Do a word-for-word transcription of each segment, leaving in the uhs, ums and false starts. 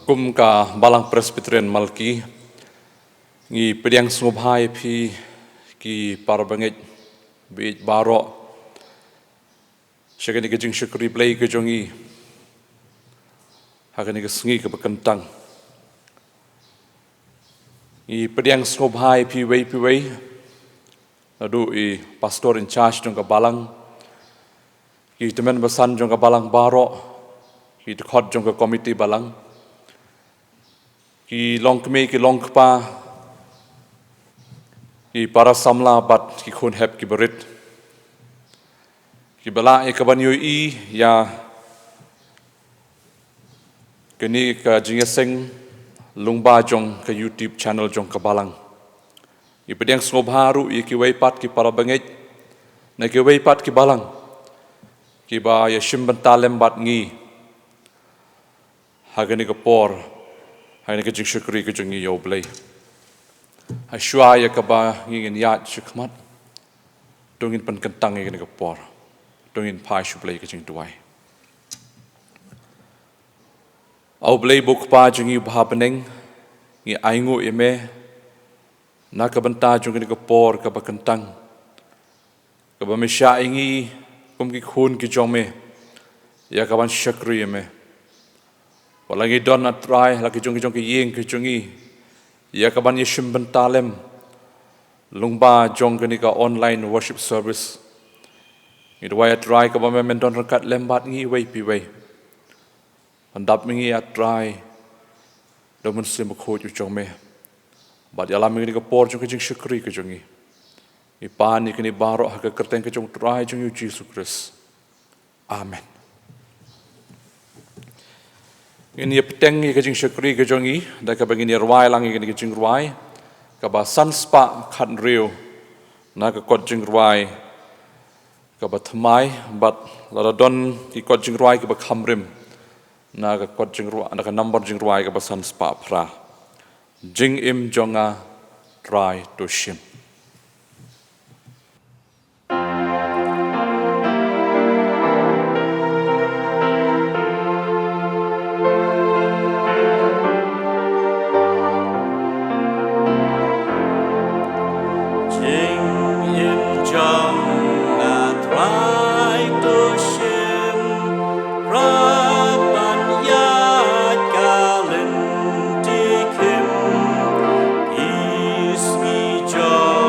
Kum ka Balang Presbyterian Malki, ngi pdiang sngewbha ïa phi ki para bangeit baieit baroh sha kane ka jingshakri Blei ka jong ngi ha kane ka sngi kaba kyntang. Ngi pdiang sngewbha ïa phi uwei pa uwei, naduh i pastor in charge jong ka balang, ki tymmen basan jong ka balang baroh, ki dkhot jong ka komiti balang, ki longkmie ki longkpa, ki para samla bad ki khun hep ki barit, kiba lah ïa ka ban ïohi ïa kane ka jingïaseng lyngba jong ka YouTube channel jong ka balang. Ngi pdiang sngewbha ruh ïa kiwei pat ki para bangeit na kiwei pat ki balang kiba ïashim bynta lem bad ngi ha kane ka por, ha kane ka jingshakri ka jong ngi ïa U Blei. Hashwa ïa kaba ngi ngin ïaid shakhmat, to ngin pynkyntang ïa kane ka por, to ngin phai sha U Blei ka jingduwai. A U Blei ba U Kpa jong ngi uba ha bneng, ngi ainguh ïa me na ka bynta jong kane ka por kaba kyntang, kaba me shah ïa ngi kum ki khun ki jong me ïa ka ban shakri ïa me. Wat la ngi don, A Trai, la ki jong ki jong ki ïing ki jong ngi ïa ka ban ïashim bynta lem lyngba jong kane ka online worship service, ngi duwai, A Trai, kaba me men don ryngkat lem bad ngi uwei pa uwei. Pyndap ïa ngi, A Trai, da U Mynsiem Bakhuid u jong me, bad ïalam ïa kane ka por jong ka jingshakri ka jong ngi. Ngi pan ïa kane baroh ha ka kyrteng ka jong U Trai jong ngi U Jisu Khrist. Amen. Ngin ïa bteng ïa ka jingshakri ka jong ngi da kaba ngin ïa rwai lang ïa kane ka jingrwai kaba san spah khathynriew na ka kot jingrwai kaba thymmai, bad lada don ki kot jingrwai kiba kham rim, na ka kot jingrwai, na ka number jingrwai kaba san spah phra. Jingim jong nga, Trai, to shim. Jingim jong nga, Trai, to shim, Raban ïaid ka lynti khim, ki sngi jong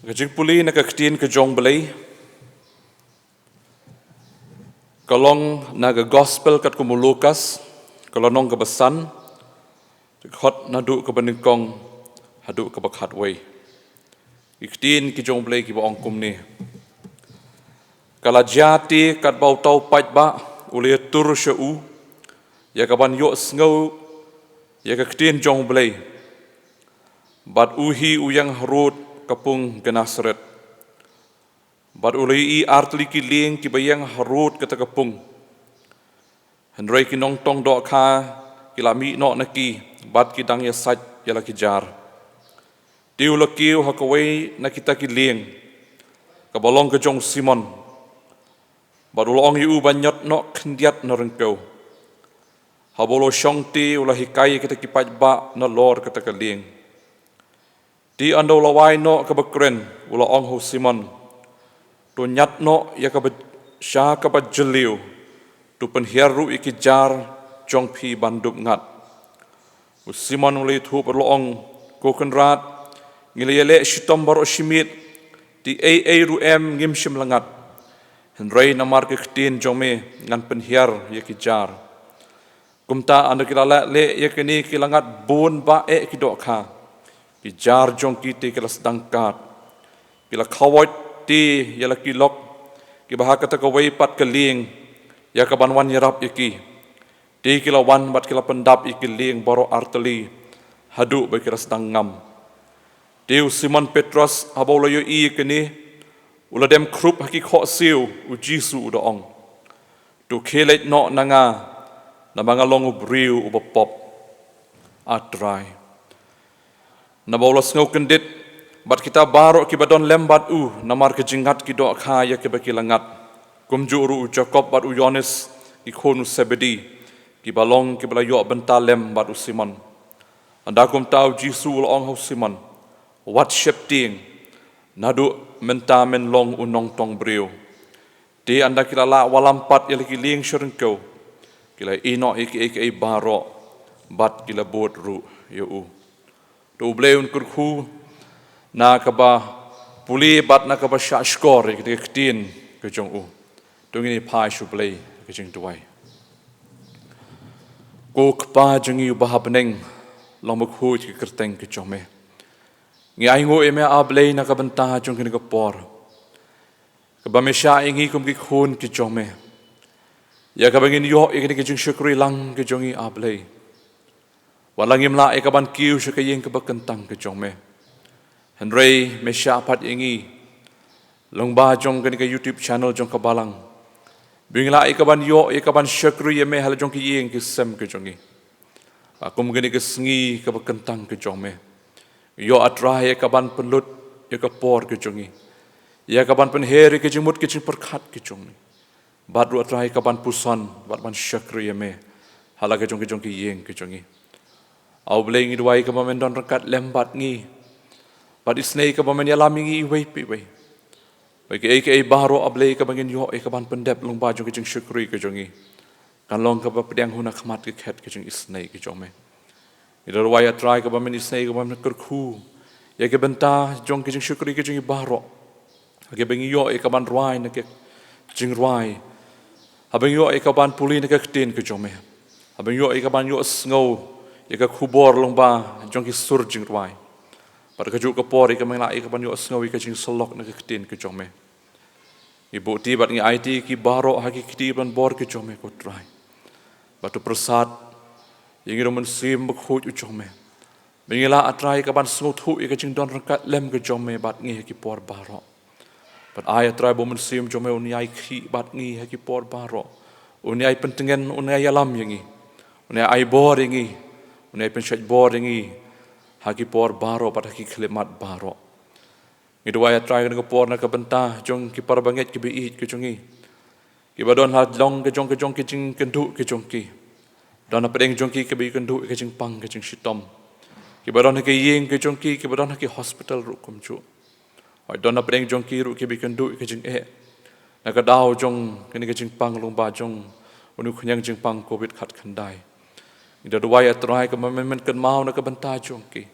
Ka jingpule na ka ktien ka jong Blei ka long na ka Gospel katkum u Lukas, ka lynnong kaba san, dkhot naduh kaba nyngkong haduh kaba khatwei. Ki ktien ki jong Blei kiba ong kumne: Ka la jia te katba uta u paidbah u la ïatur sha u ïa kaban ïohsngew ïa ka ktien jong Blei. Bad u hi u ïeng harud ka pung Gennesaret. Bad u la ïohi artylli ki lieng kiba ïeng harud kata ka pung. Hynrei ki nongtong dohkha ki la mih noh na ki, bad ki dang ïasaid ïa la ki jar. Te u la kiew ha kawei na kita ki lieng, kaba long ka jong u Simon. Bad u la ong ïa u ban ñiad noh khyndiat na ryngkew. Haba u la shong te u la hikai ïa kita ki paidbah nalor kata ka lieng. Te ynda u la wai noh kaba kren, u la ong ha u Simon: To ñiad noh ïa kaba sha kaba jylliew, to pynhiar ruh ïa ki jar jong phi ban dup ngat. U Simon u la ïathuh bad u la ong: Ko Kynrad, ngi la ïaleh shitom baroh shi miet, te ei ei ruh em ngim shym la ngat. Hynrei namar ka ktien jong me ngan pynhiar ïa ki jar. Kumta ynda ki la leh leh ïa kine ki la ngat bun ba eh ki dohkha. Ki jar jong ki te ki la sdang kad. Ki la khawai te ïa la ki lok kiba ha kata kawei pat ka lieng, ïa kaban wan ïarap ïa ki. Te ki la wan bad ki la pyndap ïa ki lieng baroh artylli haduh ba ki la sdang ngam. Te u Simon Petros haba u la ïohi ïa kine, u la dem khrup ha ki khohsiew, u Jisu u da ong: To khie leit noh na nga, naba nga long u briew uba pop, A Trai. Naba u la sngew kyndit, bad kita baroh kiba don lem bad u, namar ka jingngat ki dohkha ïa kiba ki la ngat. Kumjuh ruh u Jakob bad u Ïohannes, ki khun u Sebedi, kiba long kiba la ïoh bynta lem bad u Simon. Ynda kumta u Jisu u la ong ha u Simon: Wat sheptieng, naduh mynta men long u nongtong briew. Te ynda ki la lah wallam pat ïa la ki lieng sha ryngkew, ki la ïeh noh ïa kiei kiei baroh, bad ki la bud ruh ïa u. To u Blei un kyrkhu na kaba pule bad na kaba shahshkor ïa ka ktien ka jong u. To ngin ïa phai sha u Blei ka jingduwai. Ko Kpa jong ngi uba ha bneng, long bakhuid ka kyrteng ka jong me. Ngi ainguh ïa me A Blei na ka bynta jong kane ka por, kaba me shah ïa ngi kum ki khun ki jong me, ïa kaba ngin ïoh ïa kane ka jingshakri lang ka jong ngi A Blei. Wat la ngim lah ïa kaban kiew sha ka ïing kaba kyntang ka jong me, hynrei me shah pat ïa ngi lyngba jong kane ka YouTube channel jong ka Balang, ba ngin lah ïa kaban ïoh ïa kaban shakri ïa me ha la jong ki ïing ki sem ka jong ngi. Ba kum kane ka sngi kaba kyntang ka jong me, ïoh A Trai ïa kaban pynlut ïa ka por ka jong ngi, ïa kaban pynher ïa ka jingmut ka jingpyrkhat ka jong ngi. Bad ruh A Trai ïa kaban puson bad ban shakri ïa me ha la ka jong ka jong ka ïing ka jong ngi. A U Blei ngi duwai ïa kaba men don ryngkat lem bad ngi, bad isynei ïa kaba men ïalam ïa ngi iwei pa iwei. Ba kiei kiei baroh A Blei kaba ngin ïoh ïa kaban pyndep lyngba jong ka jingshakri ka jong ngi, kan long kaba pdiang hun ha khmat ka khet ka jingisynei ka jong me. Ngi da duwai A Trai kaba men isynei kaba men kyrkhu ïa ka bynta jong ka jingshakri ka jong ngi baroh. Ha kaba ngi ïoh ïa kaban rwai na ka jingrwai, haba ngi ïoh ïa kaban pule na ka ktien ka jong me, haba ngi ïoh ïa kaban ïohsngew ïa ka khubor lyngba jong ki sur jingrwai, bad kajuh ka por ïa kaba ngi lah ïa kaban ïohsngew ïa ka jingsyllok na ka ktien ka jong me. Ngi buh ti bad ngi aiti ki baroh ha ki kti ban bor ki jong me ko Trai. Bad to pyrsad ïa ngi da U Mynsiem Bakhuid u jong me, ba ngi lah A Trai kaban sngewthuh ïa ka jingdon ryngkat lem ka jong me bad ngi ha ki por baroh. Bad ai A Trai ba U Mynsiem jong me un ïai khih bad ngi ha ki por baroh, un ïai pyntngen, un ïai ïalam ïa ngi, un ïai ai bor ïa ngi, un ïai pynshait bor ïa ngi ha ki por baroh bad ha ki khyllipmat baroh. Ngi duwai A Trai kane ka por na ka bynta jong ki para bangeit kiba ïeit ka jong ngi, kiba don ha long ka jong ka jong ka jingkynduh ka jong ki. Don hapdeng jong ki kiba ïakynduh ïa ka jingpang ka jingshitom, kiba don ha ki ïing ka jong ki, kiba don ha ki hospital ruh kumjuh. Hooid, don hapdeng jong ki ruh kiba ïakynduh ïa ka jingeh na ka daw jong kane ka jingpang lyngba jong une u khñiang jingpang covid khatkhyndai. Ngi da duwai A Trai kaba men, men kynmaw na ka bynta jong ki.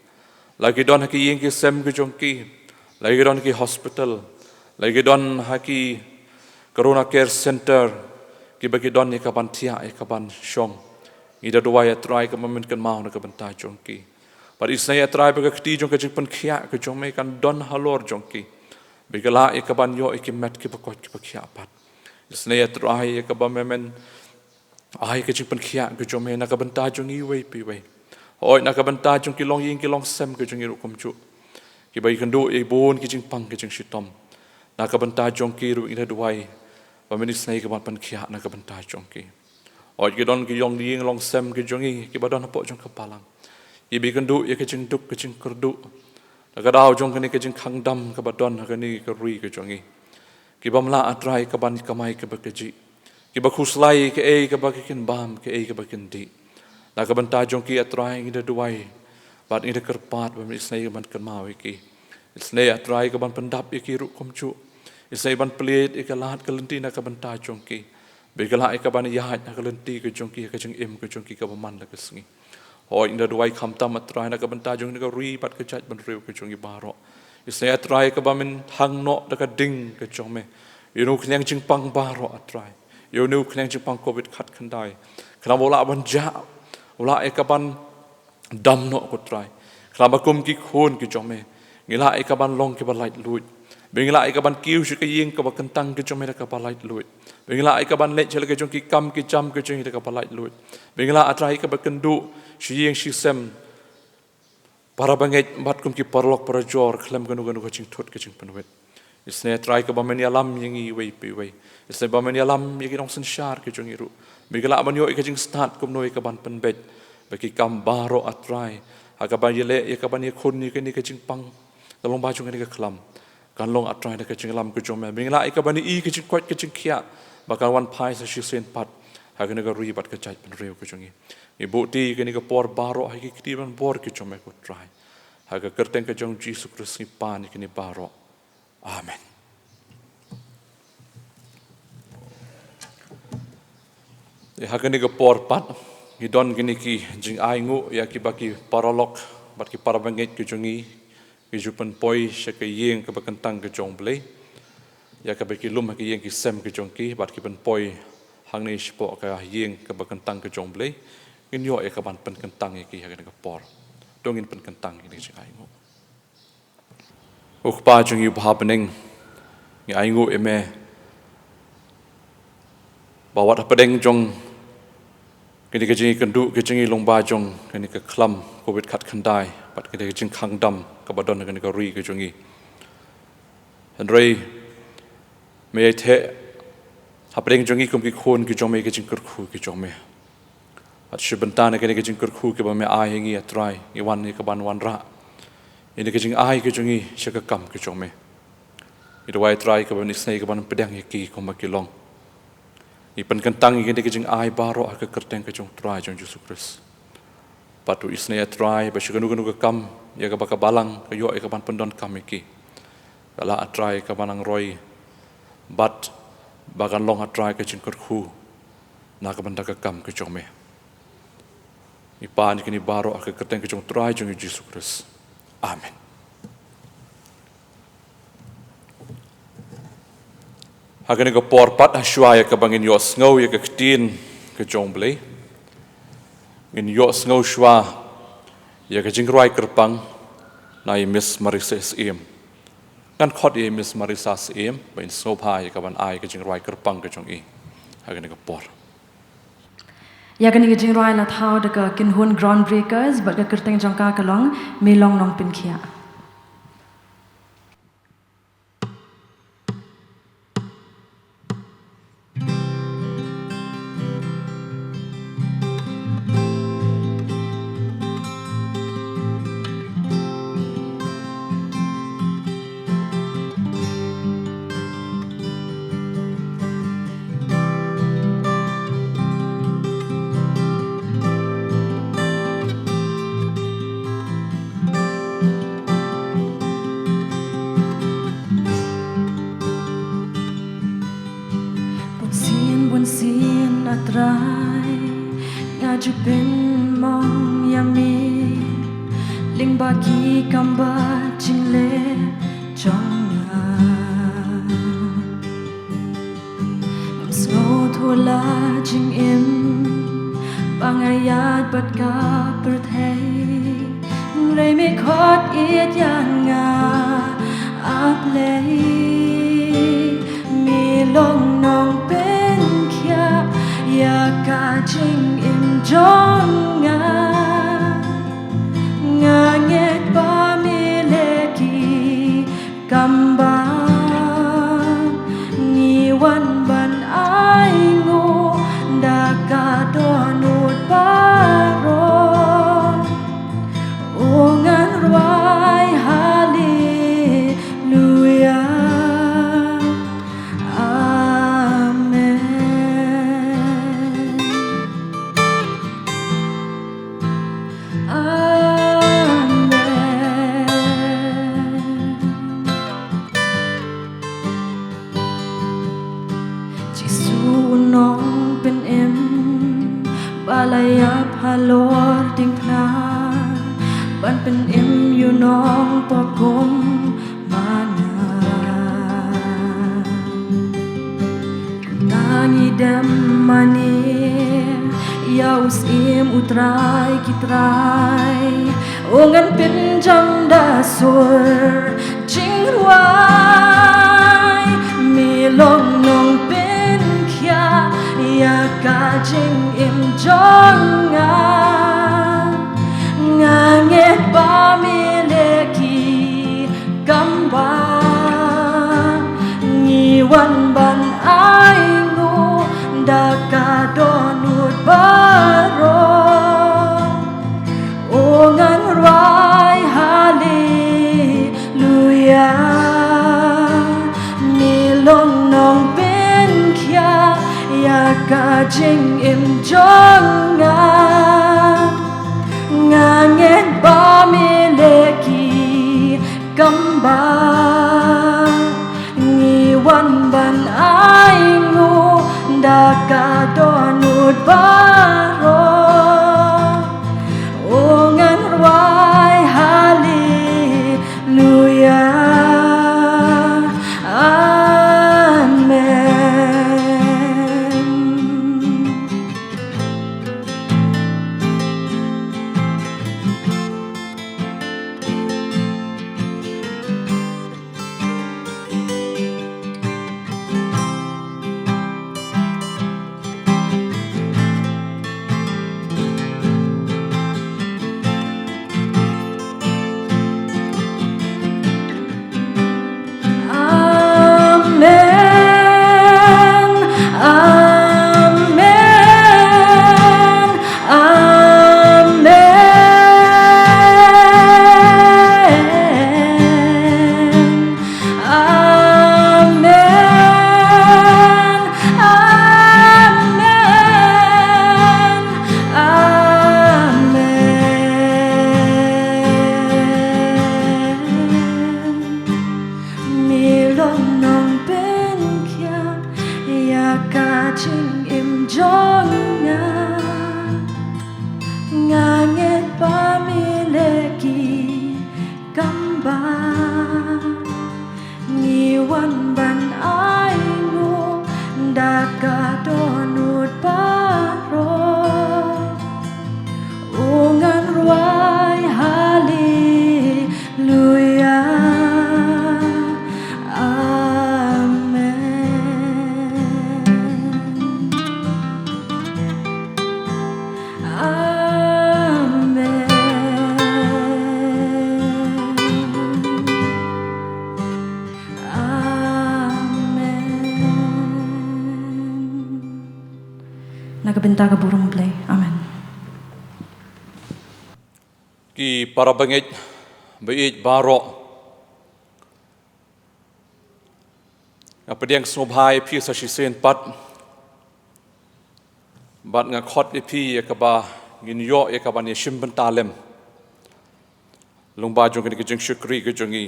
La ki don ha ki ïing ki sem ki jong ki, La ki don ki hospital, la ki don ha ki Corona Care Center, kiba ki don ïa kaban thiah, ïa kaban shong. Ngi da duwai, A Trai, kaba men kynmaw na ka bynta jong ki. Bad isynei, A Trai, ba ka kti jong ka jingpynkhiah ka jong me kan don halor jong ki. Ba ki lah ïa kaban ïoh ïa ki met kiba koit kiba khiah pat. Isynei, A Trai, ïa kaba me men ai ka jingpynkhiah ka jong me na ka bynta jong iwei pa iwei. Hooid, na ka bynta jong ki longïing ki longsem ka jong ngi ruh kumjuh, kiba ïakynduh ïa bun ki jingpang ki jingshitom. Na ka bynta jong ki ruh ngi da duwai ba men isynei kaban pynkhiah na ka bynta jong ki. Hooid, ki don ki longïing longsem ki jong ngi kiba don hapoh jong ka balang, kiba ïakynduh ïa ka jingduk ka jingkyrduh da ka daw jong kane ka jingkhang dam kaba don ha kane ka ri ka jong ngi. Ki bym lah, A Trai, kaban kamai kaba kajih, kiba khuslai kaei kaba ki kin bam, kaei kaba kin dih. Na ka bynta jong ki, A Trai, ngi da duwai bad ngi da kyrpad ba men isynei kaban kynmaw ïa ki. Isynei, A Trai, kaban pyndap ïa ki ruh kumjuh. Isynei ban plie ïa ka lad ka lynti na ka bynta jong ki, ba ki lah ïa kaban ïaid ha ka lynti ka jong ki, ha ka jingim ka jong ki kaba man la ka sngi. Hooid, ngi da duwai khamtam, A Trai, na ka bynta jong kane ka ri bad ka jaitbynriew ka jong ngi baroh. Isynei, A Trai, kaba men hang noh da ka ding ka jong me ïa une u khñiang jingpang baroh, A Trai, ïa une u khñiang jingpang covid khatkhyndai. Khnang ba u lah ban jah, u lah ïa kaban dam noh, ko Trai. Khnang ba kum ki khun ki jong me ngi lah ïa kaban long kiba laitluid, ba ngi lah ïa kaban kiew sha ka ïing kaba kyntang ka jong me da kaba laitluid, ba ngi lah ïa kaban leit sha la ka jong ki kam ki jam ka jong ngi da kaba laitluid, ba ngi lah, A Trai, ïa kaban kynduh sha ïing sha sem, para bangeit bad kum ki paralok parajor khlem kano kano ka jingthut ka jingpynwit. Isynei, A Trai, kaba men ïalam ïa ngi iwei pa iwei. Isynei ba men ïalam ïa ki nongsynshar ki jong ngi ruh, ba ki lah ban ïoh ïa ka jingstad kumno ïa kaban pynbeit ba ki kam baroh, A Trai, ha kaban ïaleh ïa kaban ïakhun ïa kane ka jingpang, ka long ba jong kane ka khlam, kan long, A Trai, da ka jingïalam ka jong me, ba ngi lah ïa kaban ïohi ka jingkoit ka jingkhiah ba kan wan phai sa shisien pat ha kane ka ri bad ka jaitbynriew ka jong ngi. Ngi buh ti kane ka por baroh ha ki kti ban bor ki jong me, ko Trai. Ha ka kyrteng ka jong U Jisu Khrist ngi pan ïa kine baroh. Amen. Te ha kane ka por pat ngi don kine ki jingainguh ïa kiba ki paralok bad ki para bangeit ki jong ngi ki ju pynpoi sha ka ïing kaba kyntang ka jong U Blei, ïa kaba ki lum ha ki ïing ki sem ki jong ki bad ki pynpoi hangne shapoh ka ïing kaba kyntang ka jong U Blei. Ngin ïoh ïa kaban pynkyntang ïa ki ha kane ka por. To ngin pynkyntang ïa kine ki jingainguh. Ko Kpa jong ngi uba ha bneng, ngi ainguh ïa me ba wat hapdeng jong kane ka jingïakynduh ka jong ngi lyngba jong kane ka khlam covid khatkhyndai bad kane ka jingkhang dam kaba don ha kane ka ri ka jong ngi, hynrei me ïai theh hapdeng jong ngi kum ki khun ki jong me ïa ka jingkyrkhu ka jong me. Bad sha bynta na kane ka jingkyrkhu kaba me ai ha ngi, A Trai, ngi wan ïa kaban wanrah ïa kane ka jingai ka jong ngi sha ka kam ka jong me. Ngi duwai, A Trai, kaba men isynei kaban pdiang ïa ki kumba ki long. Ngi pynkyntang ïa kane ka jingai baroh ha ka kyrteng ka jong U Trai jong U Jisu Khrist. Bad to isynei, A Trai, ba sha kano kano ka kam ïa kaba ka balang ka ïoh ïa kaban pyndonkam ïa ki, ka lah, A Trai, kaban nang roi bad ba kan long, A Trai, ka jingkyrkhu na ka bynta ka kam ka jong me. Ngi pan ïa kine baroh ha ka kyrteng ka jong U Trai jong ngi U Jisu Khrist. Amen. Ha kane ka por pat, ha shuwa ïa kaba ngin ïohsngew ïa ka ktien ka jong U Blei, ngin ïohsngew shuwa ïa ka jingrwai kyrpang na i Miss Marissa Syiem. Ngan khot ïa i Miss Marissa Syiem ba in sngewbha ïa kaban ai ka jingrwai kyrpang ka jong i ha kane ka por. Ïa kane ka jingrwai la thaw da ka kynhun Groundbreakers bad ka kyrteng jong ka ka long Me Long Nongpynkhiah. Bunsien bunsien, A Trai, nga ju pynmong ïa me lyngba ki kam ba jingleh jong nga. Ngam sngewthuh la jingim ba nga ïaid bad ka pyrthei. Hynrei me khot ïeit ïa nga, A Blei. Me long nongpynkhiah ïa ka jingim jong nga. Nga ngeit ba me leh ki kam ba ngi wan ban ainguh da ka dohnud baroh. O ngan rwai haleluya. Amen. Amen. Jisu u nongpynim ba la ïap halor diengphna ban pynim ïa u nongpop kum ma nga. Tang ïa dem mane ïa u Syiem u Trai ki trai, u ngan pynjam da sur jingrwai. Me long nongpynkhiah ïa ka jingim jong nga. Nga ngeit ba me leh ki kam ba ngi wan ban ainguh da ka dohnud baroh. O ngan rwai haleluya. Me long nongpynkhiah ïa ka jingim jong nga. Nga ngeit ba me leh ki kam ba ngi wan ban ainguh da ka dohnud baroh. O ngan rwai haleluya. Amen. Amen. Amen. Amen. Amen. Amen. Amen. Me long nongpynkhiah ïa ka jingim jong nga. Nga ngeit ba me leh ki kam ba ngi wan ban ainguh da ka dohnud baroh. O ngan rwai haleluya. Amen. Amen. Amen. Na ka bynta ka burom Blei. Amen. Ki para bangeit ba ïeit baroh, nga pdiang sngewbha ïa phi sa shisien pat. Bad nga khot ïa phi ïa kaba ngin ïoh ïa kaba ngin shim bynta lem lyngba jong kane ka jingshakri ka jong ngi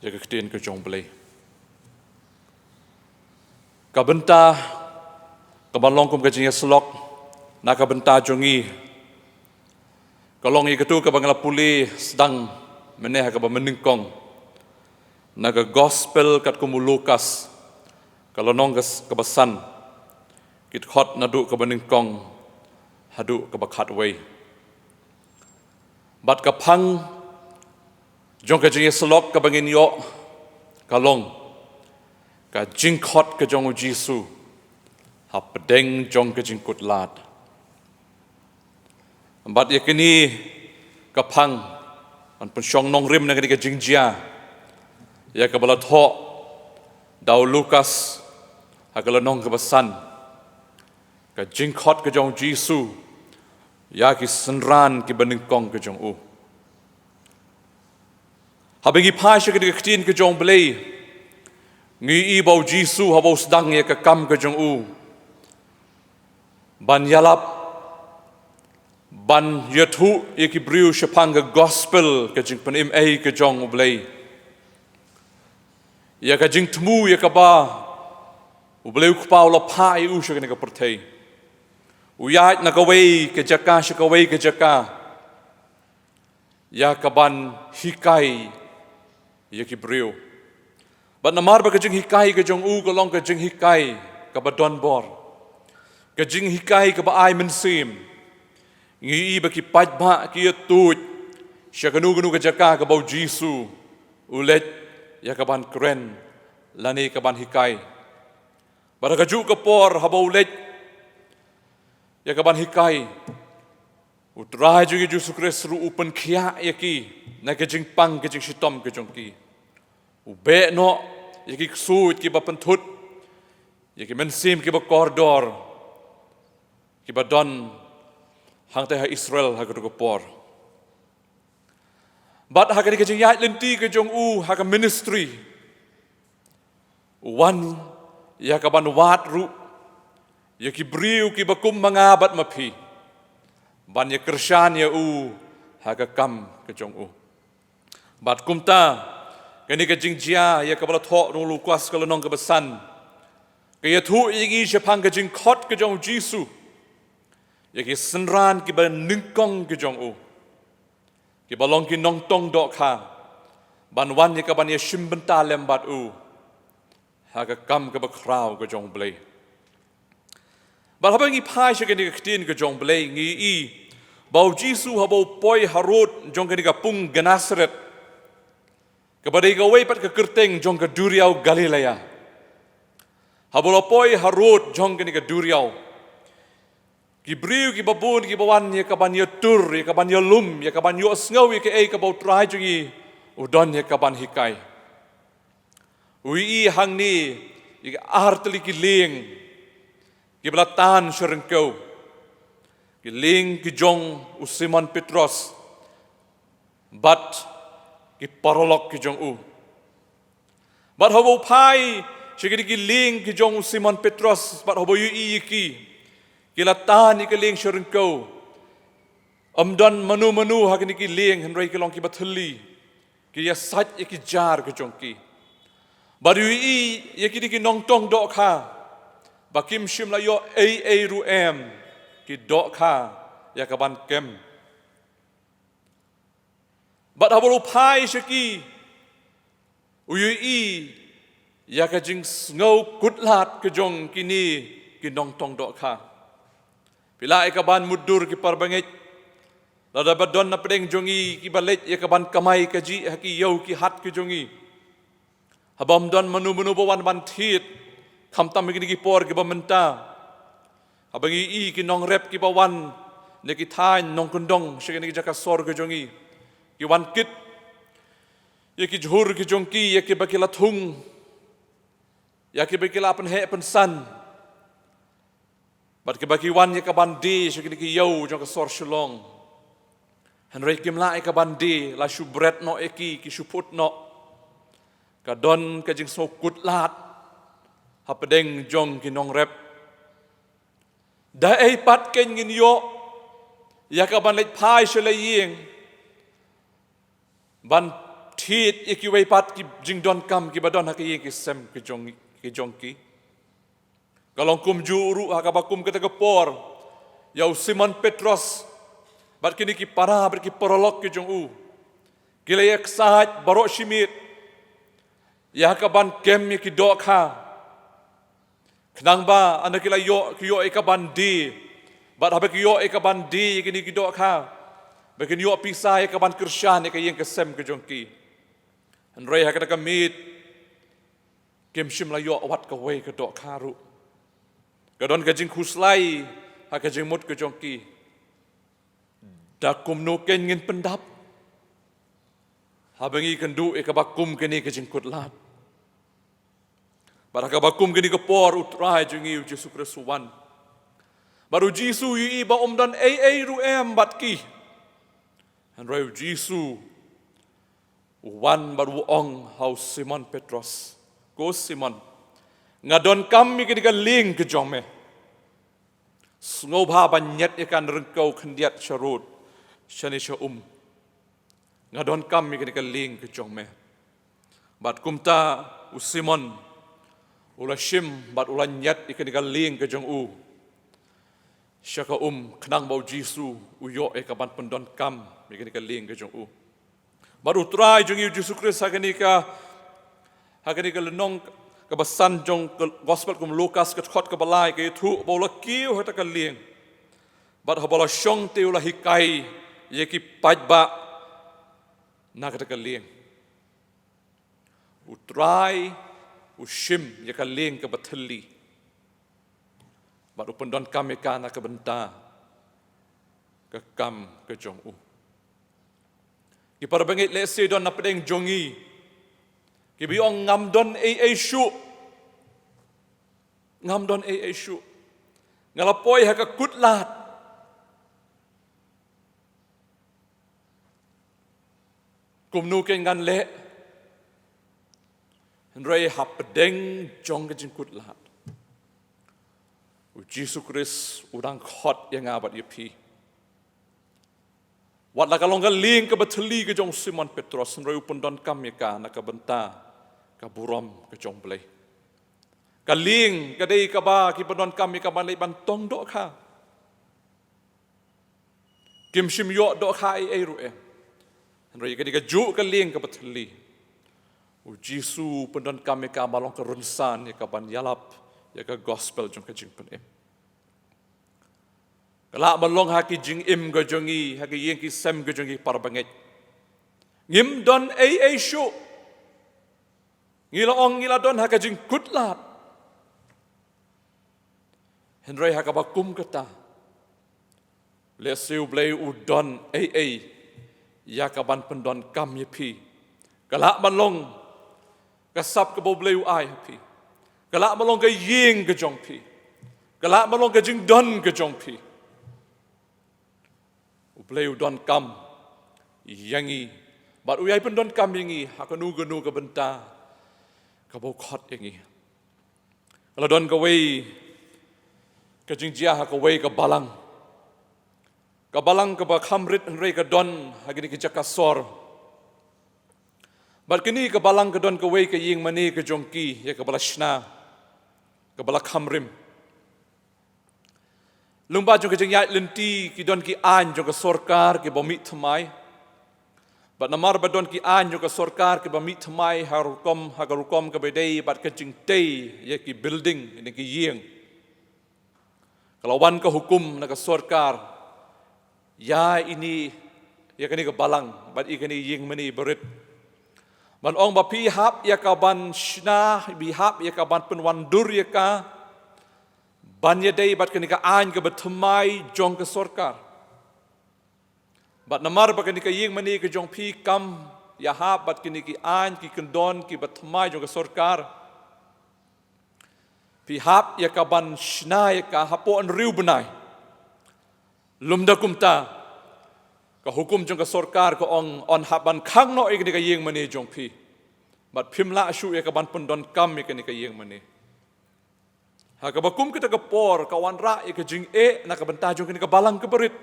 ïa ka ktien ka jong Blei. Ka bynta kaba long kum ka jingïasyllok na ka bynta jong ngi ka long ïa katu kaba nga la pule sdang mynne ha kaba mynnyngkong. Na ka gospel katkum u Lukas, ka lynnong ka s-, kaba san, ki dkhot naduh kaba nyngkong haduh kaba khatwei. Bad ka phang jong ka jingïasyllok kaba ngin ïoh ka long ka jingkhot ka jong u Jisu hapdeng jong ka jingkutlad. Bad ïa kane ka phang, ngan pynshong nongrim na kane ka jingjia, ïa kaba la thoh da u Lukas ha ka lynnong kaba san, ka jingkhot ka jong u Jisu ïa ki synran kiba nyngkong ka jong u. Haba ngi phai sha kane ka ktien ka jong u Blei, ngi ïohi ba u Jisu haba u sdang ïa ka kam ka jong u ban ïalap, ban ïathuh ïa ki briew shaphang ka gospel, ka jingpynim ei ka jong u Blei, ïa ka jingthmu ïa kaba u Blei u Kpa u la phah ïa u sha kane ka pyrthei. U ïaid na kawei ka jaka sha kawei ka jaka ïa kaban hikai ïa ki briew. Bad namar ba ka jinghikai ka jong u ka long ka jinghikai kaba don bor, ka jinghikai kaba ai mynsiem, ngi ïohi ba ki paidbah ki ïatuid sha kano kano ka jaka kaba u Jisu u leit ïa kaban kren lane kaban hikai. Bad ha kajuh ka por haba u leit ïa kaban hikai, u Trai jong ngi Jisu Khrist ruh u pynkhiah ïa ki na ka jingpang ka jingshitom ka jong ki. U beh noh ïa ki ksuid kiba pynthut ïa ki mynsiem kiba kordor kiba don hangta ha Israel ha kato ka por. Bad ha kane ka jingïaid lynti ka jong u ha ka ministry, u wan ïa kaban wad ruh ïa ki briew kiba kum ma nga bad ma phi, ban ïa kyrshan ïa u ha ka kam ka jong u. Bad kumta, kane ka jingjia ïa kaba la thoh da u Lukas ka lynnong kaba san, ka ïathuh ïa ngi shaphang ka jingkhot ka jong u Jisu ïa ki synran kiba nyngkong ka jong u, kiba long ki nongtong dohkha, ban wan ïa kaban ïashim bynta lem bad u ha ka kam kaba khraw ka jong u Blei. Bad haba ngi phai sha kane ka ktien ka jong u Blei, ngi ïohi ba u Jisu haba u poi harud jong kane ka pung Gennesaret, kaba dei kawei pat ka kyrteng jong ka duriaw Galilea, haba u la poi harud jong kane ka duriaw, ki briew kiba bun kiba wan ïa kaban ïatur, ïa kaban ïalum, ïa kaban ïohsngew ïa kaei kaba u Trai jong ngi u don ïa kaban hikai. U ïohi hangne ïa ki artylli ki lieng kiba la tan sha ryngkew, ki lieng ki jong u Simon Petros bad ki paralok ki jong u. Bad haba u phai sha kine ki lieng ki jong u Simon Petros, bad haba u ïohi ïa ki, ki la tan ïa ki lieng sha ryngkew. Ym don mano mano ha kine ki lieng, hynrei ki long kiba thylli, ki ïasait ïa ki jar ki jong ki. Bad u ïohi ïa kine ki nongtong dohkha ba kim shym la ïoh ei ei ruh em, ki dohkha ïa kaban kem. Bad haba u phai sha ki, u ïohi ïa ka jingsngew kutlad ka jong kine ki nongtong dohkha. Phi lah ïa kaban mutdur ki parabangeit, lada ba don na pdeng jong ngi kiba leit ïa kaban kamai kajih ha ki ïew ki hat ki jong ngi. Haba ym don mano mano ba wan ban thied, khamtam ha kine ki por kiba mynta, haba ngi ïohi ki nongrep kiba wan na ki thaiñ nongkyndong sha kine ki jaka sor ki jong ngi, ki wan kit ïa ki jhur ki jong ki, ïa kiba ki la thung, ïa kiba ki la pynheh pynsan, bad kiba ki wan ïa kaban die sha kine ki ïew jong ka sor Shillong. Hynrei kim lah ïa kaban die, la shu bret noh ïa ki, ki shu phut noh. Ka don ka jingsngew kutlad hapdeng jong ki nongrep. Da ei pat kein ngin ïoh ïa kaban leit phai sha la ïing ban thied ïa kiwei pat ki jingdonkam kiba don ha ka ïing ki sem ki jong, ki jong ki. Ka long kumjuh ruh ha kaba kum kata ka por, ïa u Simon Petros bad kine ki para bad ki paralok ki jong u, ki la ïaksaid baroh shi miet, ïa ka ban kem ïa ki dohkha. Khnang ba haba ki la ïoh, ki ïoh ïa ka ban die, bad haba ki ïoh ïa ka ban die ïa kine ki dohkha, ba kin ïoh pisa ïa ka ban kyrshan ïa ka ïing ka sem ka jong ki. Hynrei ha kata ka miet kim shym la ïoh wat kawei ka dohkha ruh. Ka don ka jingkhuslai ha ka jingmut ka jong ki. Da kumno kein ngin pyndap haba ngi kynduh ïa kaba kum kane ka jingkutlad? Bad ha kaba kum kane ka por U Trai jong ngi U Jisu Khrist u wan. Bad U Jisu u ïohi ba um don ei ei ruh em bad ki. Hynrei U Jisu u wan bad u ong ha u Simon Petros, "Ko Simon, nga donkam ïa kane ka lieng ka jong me. Sngewbha ban ñiad ïa ka ryngkew khyndiat sharud shane sha um. Nga donkam ïa kane ka lieng ka jong me." Bad kumta u Simon u la shim bad u la ñiad ïa kane ka lieng ka jong u sha ka um, khnang ba U Jisu u ïoh ïa ka ban pyndonkam ïa kane ka lieng ka jong u. Bad U Trai jong ngi U Jisu Khrist ha kane ka, ha kane ka lynnong kaba san jong ka Gospel kum Lukas ka dkhot kaba lai ka ïathuh ba u la kiew ha kata ka lieng. Bad haba u la shong te u la hikai ïa ki paidbah na kata ka lieng. U Trai u shim ïa ka lieng kaba thylli. Bad u pyndonkam ïa ka na ka bynta ka kam ka jong u. Ki para bangeit, lehse don na pdeng jong ngi kiba ong, "Ngam don ei ei shuh. Ngam don ei ei shuh. Nga la poi ha ka kutlad. Kumno kein ngan leh?" Hynrei ha pdeng jong ka jingkutlad U Jisu Khrist u dang khot ïa nga bad ïa phi. Wat la ka long ka lieng kaba thylli ka jong u Simon Petros, hynrei u pyndonkam ïa ka na ka bynta ka burom ka jong U Blei. Ka lieng ka dei kaba ki pyndonkam ïa ka ban leit ban tong dohkha. Kim shym ïoh dohkha ei ei ruh em. Hynrei ka dei kajuh ka lieng kaba thylli. U Jisu u pyndonkam ïa ka ban long ka rynsan ïa ka ban ïalap ïa ka Gospel jong ka jingpynim. Ka lah ban long ha ki jingim ka jong ngi, ha ki ïing ki sem ka jong ngi para bangeit. Ngim don ei ei shuh. Ngi la ong ngi la don ha ka jingkutlad. Hynrei ha kaba kum kata, lehse U Blei u don ei ei ïa ka ban pyndonkam ïa phi. Ka lah ban long ka sap kaba U Blei u ai ha phi. Ka lah ban long ka ïing ka jong phi. Ka lah ban long ka jingdon ka jong phi. U Blei u donkam ïa ngi bad u ïai pyndonkam ïa ngi ha kano kano ka bynta kaba u khot ïa ngi. Ka la don kawei ka jingjia ha kawei ka balang. Ka balang kaba kham rit hynrei ka don ha kine ki jaka sor. Bad kane ka balang ka don kawei ka ïing mane ka jong ki ïa kaba la shna, kaba la kham rim. Lyngba jong ka jingïaid lynti ki don ki aiñ jong ka sorkar kiba mih thymmai. Bad namar ba don ki aiñ jong ka sorkar kiba mih thymmai ha rukom, ha ka rukom kaba dei bad ka jingtei ïa ki building, ïa ki ïing, ka la wan ka hukum na ka sorkar ïa ine, ïa kane ka balang bad ïa kane ïing mane barit, ban ong ba phi hap ïa ka ban shna, phi hap ïa ka ban pynwandur ïa ka ban ïadei bad kane ka aiñ kaba thymmai jong ka sorkar. Bad namar ba kane ka ïing mane ka jong phi kam ïahap bad kine ki aiñ ki kyndon kiba thymmai jong ka sorkar, phi hap ïa ka ban shna ïa ka hapoh hynriew bnai. Lymda kumta, ka hukum jong ka sorkar ka ong yn hap ban khang noh ïa kane ka ïing mane jong phi. Bad phim lah shuh ïa ka ban pyndonkam ïa kane ka ïing mane. Ha kaba kum kata ka por ka wanrah ïa ka jingeh na ka bynta jong kane ka balang kaba rit.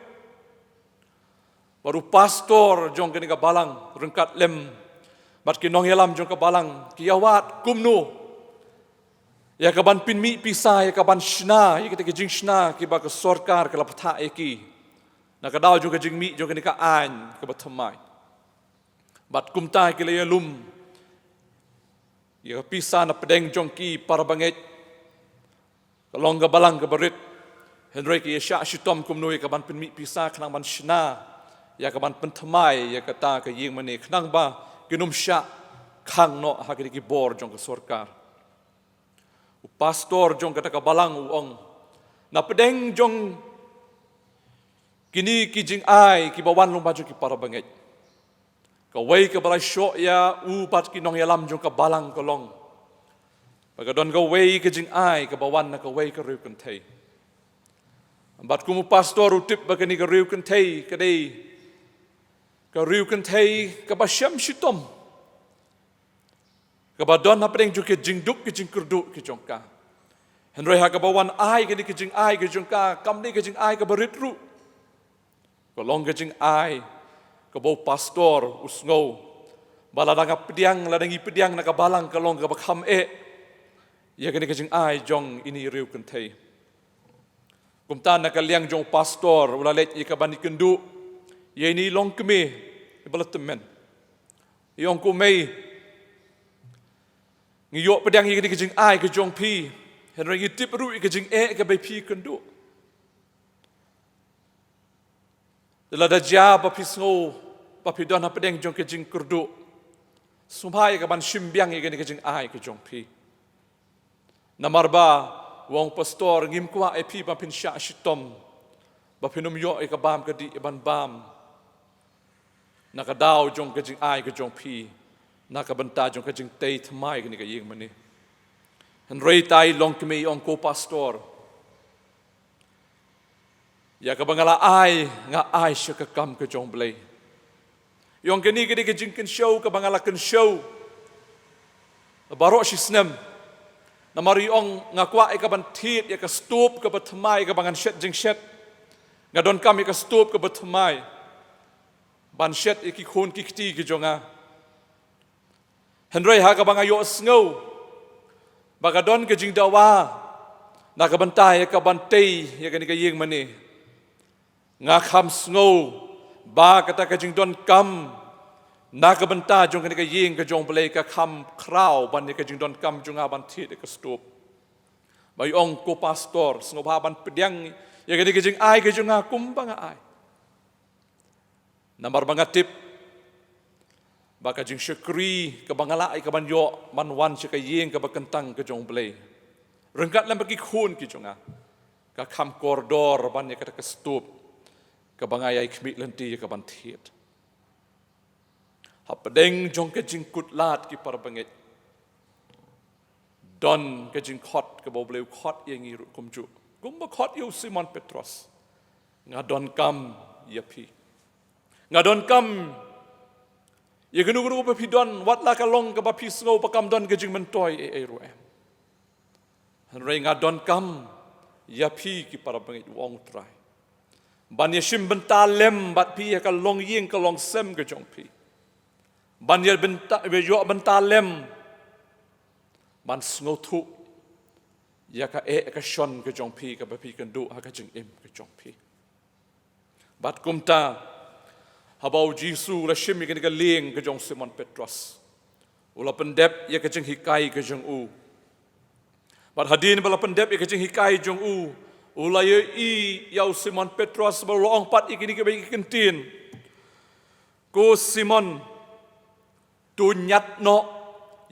Bad u pastor jong kane ka balang ryngkat lem bad ki nongïalam jong ka balang ki ïawad kumno ïa ka ban pynmih pisa ïa ka ban shna ïa kita ki jingshna kiba ka sorkar ka la pynthah ïa ki na ka daw jong ka jingmih jong kane ka aiñ kaba thymmai. Bad kumta ki la ïalum Ïa ka pisa na pdeng jong ki para bangeit ka long ka balang kaba rit. Hynrei ki ïa shah shitom kumno ïa ka ban pynmih pisa khnang ban shna ïa ka ban pynthymmai ïa kata ka ïing mane khnang ba kin ym shah khang noh ha kine ki bor jong ka sorkar. U pastor jong kata ka balang u ong, na pdeng jong kine ki jingai kiba wan lyngba jong ki para bangeit, kawei kaba la shoh ïa u bad ki nongïalam jong ka balang ka long ba ka don kawei ka jingai kaba wan na kawei ka riewkynthei. Bad kum u pastor u tip ba kane ka riewkynthei ka dei ka riewkynthei kaba shem shitom, kaba don hapdeng jong ka jingduk ka jingkyrduh ka jong ka. Hynrei ha kaba wan ai kane ka jingai ka jong ka, kam dei ka jingai kaba rit ruh. Ka long ka jingai kaba u pastor u sngew ba lada nga pdiang, lada ngi pdiang na ka balang ka long kaba kham eh ïa kane ka jingai jong ine i riewkynthei. Kumta na ka liang jong u pastor u la leit ïa ka ban ïakynduh ïa ine i longkmie iba la tymmen. I ong, ko mei, ngi ïoh pdiang ïa kane ka jingai ka jong phi, hynrei ngi tip ruh ïa ka jingeh kaba phi kynduh. Lada jia ba phi sngew ba phi don hapdeng jong ka jingkyrduh, sngewbha ïa ka ban shim biang ïa kane ka jingai ka jong phi. Namar ba, u ong u pastor, ngim kwah ïa phi ba phin shah shitom, ba phin ym ïoh ïa ka bam ka dih ïa ban bam na ka daw jong ka jingai ka jong phi na ka bynta jong ka jingtei thymmai kane ka ïing mane. Hynrei ita i longkmie i ong, ko pastor, ïa kaba nga la ai, nga ai sha ka kam ka jong U Blei. I ong, kane ka dei ka jingkynshew kaba nga la kynshew baroh shi snem. Namar i ong, nga kwah ïa ka ban thied ïa ka stove kaba thymmai kaba ngan shet jingshet. Nga donkam ïa ka stove kaba thymmai ban shet ïa ki khun ki kti ki jong nga. Hynrei ha kaba nga ïohsngew ba ka don ka jingdawa na ka bynta ïa ka ban tei ïa kane ka ïing mane, nga kham sngew ba kata ka jingdonkam na ka bynta jong kane ka ïing ka jong U Blei ka kham khraw ban ïa ka jingdonkam jong nga ban thied ïa ka stove. Ba i ong, ko pastor, sngewbha ban pdiang ïa kane ka jingai ka jong nga kumba nga ai. Namar ba nga tip ba ka jingshakri kaba nga lah ïa ka ban ïoh ban wan sha ka ïing kaba kyntang ka jong U Blei ryngkat lem bad ki khun ki jong nga, ka kham kordor ban ïa kata ka stove kaba nga ïai khmih lynti ïa ka ban thied. Hapdeng jong ka jingkutlad, ki para bangeit, don ka jingkhot kaba U Blei u khot ïa ngi ruh kumjuh, kumba khot ïa u Simon Petros. Nga donkam ïa phi. Nga donkam ïa kano kano ba phi don, wat la ka long kaba phi sngew ba kam don ka jingmyntoi ei ei ruh em. Hynrei nga donkam ïa phi, ki para bangeit, u ong U Trai, ban ïa shim bynta lem bad phi ha ka longïing ka longsem ka jong phi. Ban ïa bynta, ïa ïoh bynta lem ban sngewthuh ïa ka eh ka shon ka jong phi kaba phi kynduh ha ka jingim ka jong phi. Bad kumta, haba U Jisu u la shim ïa kane ka lieng ka jong u Simon Petros, u la pyndep ïa ka jinghikai ka jong u. Bad hadien ba la pyndep ïa ka jinghikai jong u, u la ïohi ïa u Simon Petros bad u la ong pat ïa kine kiba ïa ki ktien, ko Simon, to ñiad noh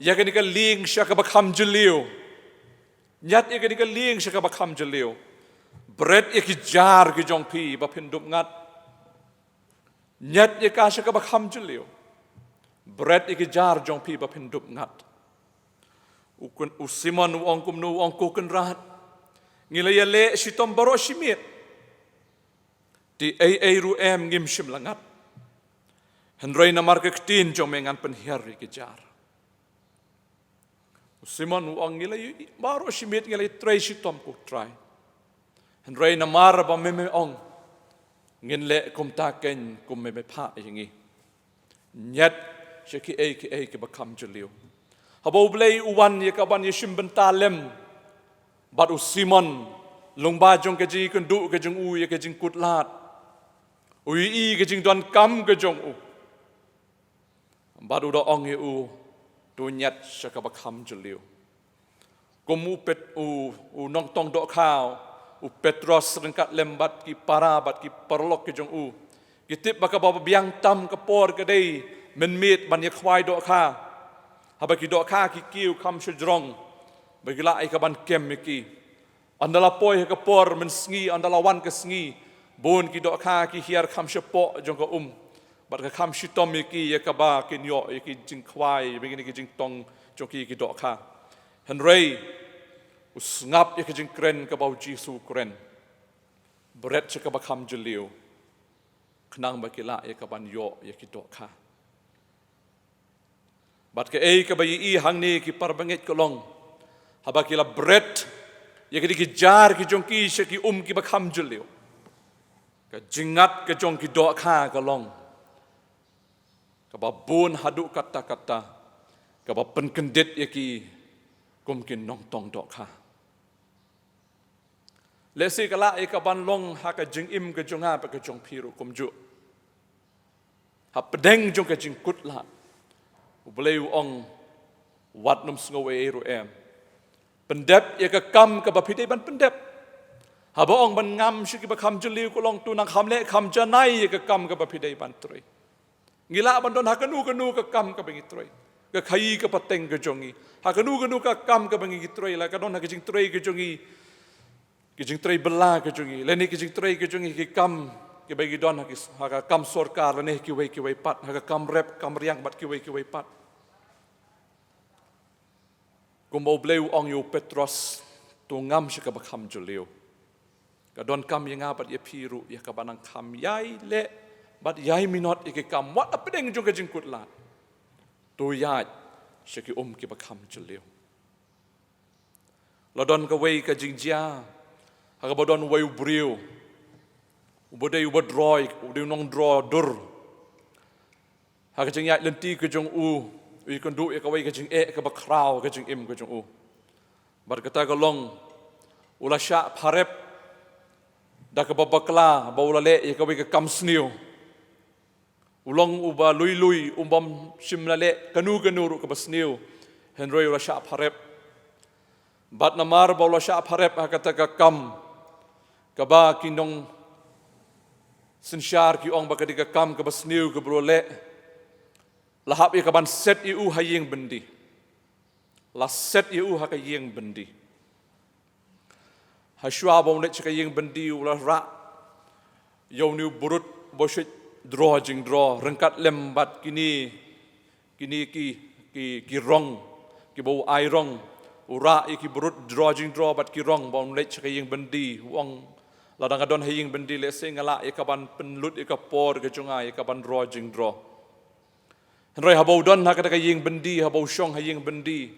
ïa kane ka lieng sha kaba kham jylliew. Ñiad ïa kane ka lieng sha kaba kham jylliew. Bret ïa ki jar ki jong phi ba phin dup ngat. Ñiad ïa ka sha kaba kham jylliew. Bret ïa ki jar jong phi ba phin dup ngat. U Kun-, u Simon u ong kumno, u ong, ko Kynrad, ngi la ïaleh shitom baroh shi miet, te ei ei ruh em ngim shym la ngat. Hynrei namar ka ktien jong me ngan pynhiar ïa ki jar. U Simon u ong, ngi la ï-, baroh shi miet ngi la ïatrei shitom, ko Trai. Hynrei namar ba me me ong, ngin leh kumta keiñ kum me me phah ïa ngi. Ñiad sha kiei kiei kiba kham jylliew. Haba U Blei u wan ïa ka ban ïa shim bynta lem bad u Simon lyngba jong ka jingïakynduh ka jong u ïa ka jingkutlad, u ïohi ka jingdonkam ka jong u. Bad u da ong ïa u, To ñiad sha kaba kham jylliew. Kum u Pet-, u, u nongtong dohkha, u Petros ryngkat lem bad ki para bad ki paralok ki jong u, ki tip ba kaba biang tam ka por ka dei mynmiet ban ïakhwai dohkha. Haba ki dohkha ki kiew kham shajrong, ba ki lah ïa ka ban kem ïa ki. Ynda la poi ha ka por mynsngi, ynda la wan ka sngi, bun ki dohkha ki hiar kham shapoh jong ka um, bad ka kham shitom ïa ki ïa kaba kin ïoh ïa ki jingkhwai bad ïa ki jingtong jong ki, ki dohkha. Hynrei u sngap ïa ka jingkren kaba u Jisu u kren: Bret sha kaba kham jylliew, khnang ba ki lah ïa ka ban ïoh ïa ki dohkha. Bad kaei kaba ïohi hangne ki para bangeit ka long, haba ki la bret ïa kine ki jar ki jong ki sha ki um kiba kham jylliew, ka jingngad ka jong ki dohkha ka long kaba bun haduh katta katta, kaba pynkyndit ïa ki kum ki nongtong dohkha. Lehse ka lah ïa ka ban long ha ka jingim ka jong nga bad ka jong phi ruh kumjuh. Hapdeng jong ka jingkut lad, U Blei u ong: Wat nym sngew ei ei ruh em. Pyndep ïa ka kam kaba phi dei ban pyndep. Haba ong ban ngam sha kiba kham jylliew ka long, to nang kham leh kham janai ïa ka kam kaba phi dei ban trei. Ngi lah ban don ha kano kano ka kam kaba ngi trei. Ka khaïi ka pateng ka jong ngi, ha kano kano ka kam kaba ngi trei, la ka don ha ka jingtrei ka jong ngi, ka jingtrei bylla ka jong ngi, lane ka jingtrei ka jong ngi, ki kam kiba ngi don ha ki, ha ka kam sorkar, lane kiwei kiwei pat, ha ka kam rep kam riang bad kiwei kiwei pat. Kumba U Blei u ong ïa u Petros: To ngam sha kaba kham jylliew. Ka donkam ïa nga bad ïa phi ruh ïa kaba nang kham ïai leh bad ïai minot ïa ki kam wat hapdeng jong ka jingkut lad. To ïaid sha ki um kiba kham jylliew. La don kawei ka jingjia ha kaba don uwei u briew uba dei uba droi, uba dei u nongdro dur. Ha ka jingïaid lynti ka jong u, u ïakynduh ïa kawei ka jingeh kaba khraw ha ka jingim ka jong u. Bad kata ka long, u la shah pharep da kaba bakla ba u la leh ïa kawei ka kam sniew. U long uba lui lui, um bym shym la leh kano kano ruh kaba sniew, hynrei u la shah pharep. Bad namar ba u la shah pharep ha kata ka kam kaba ki nongsynshar ki ong ba ka dei ka kam kaba sniew kaba u la leh, la hap ïa ka ban set ïa u ha ïing byndi. La set ïa u ha ka ïing byndi. Hashwa ba un leit sha ka ïing byndi, u la rah ïa une u brut ba u shait draw jingdraw ryngkat lem bad kine, kine ki, ki, ki rong kiba u ai rong. U rah ïa ki brut draw jingdraw bad ki rong ba un leit sha ka ïing byndi. U ong, lada nga don ha ïing byndi, lehse nga lah ïa ka ban pynlut ïa ka por ka jong nga ïa ka ban draw jingdraw. Hynrei haba u don ha kata ka ïing byndi, haba u shong ha ïing byndi,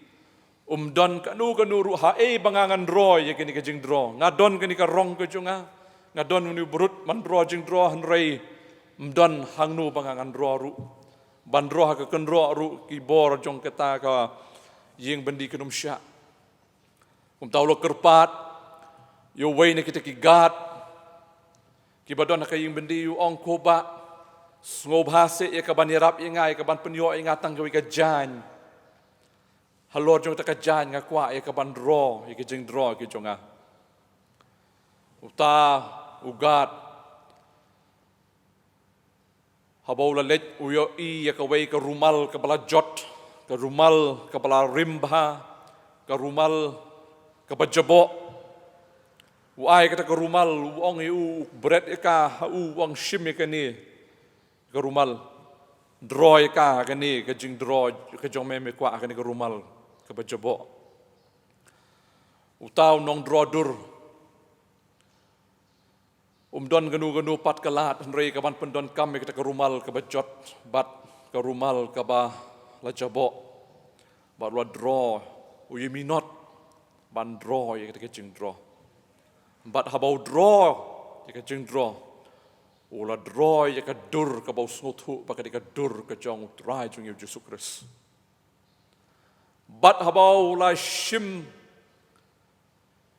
um don kano kano ruh haei ba nga ngan draw ïa kane ka jingdraw. Nga don kane ka rong ka jong nga, nga don une u brut ban draw jingdraw, hynrei um don hangno ba nga ngan draw ruh, ban draw ha ka kynroh ruh ki bor jong kata ka ïing byndi kin ym shah. Kumta u la kyrpad ïa uwei na kita ki guard kiba don ha ka ïing byndi, u ong, ko bah, sngewbha seh ïa ka ban ïarap ïa nga, ïa ka ban pynïoh ïa nga tang kawei ka jaiñ. Halor jong kata ka jaiñ nga kwah ïa ka ban draw ïa ka jingdraw ka jong nga. Uta u guard, haba u la leit, u ïohi ïa kawei ka rumal kaba la jot, ka rumal kaba la rim bha, ka rumal kaba jaboh. U ai kata ka rumal, u ong ïa u, u bret ïa ka ha u, u ong, shim ïa kane ka rumal. Draw ïa ka ha kane ka jingdraw ka jong me, me kwah ha kane ka rumal kaba jaboh. Uta u nongdraw dur, um don kano kano pat ka lad hynrei ka ban pyndonkam ïa kata ka rumal kaba jot bad ka rumal kaba la jaboh. Bad u la draw, u ïa minot ban draw ïa kata ka jingdraw. Bad haba u draw ïa ka jingdraw, u la draw ïa ka dur kaba u sngewthuh ba ka dei ka dur ka jong U Trai jong ngi U Jisu Khrist. Bad haba u la shim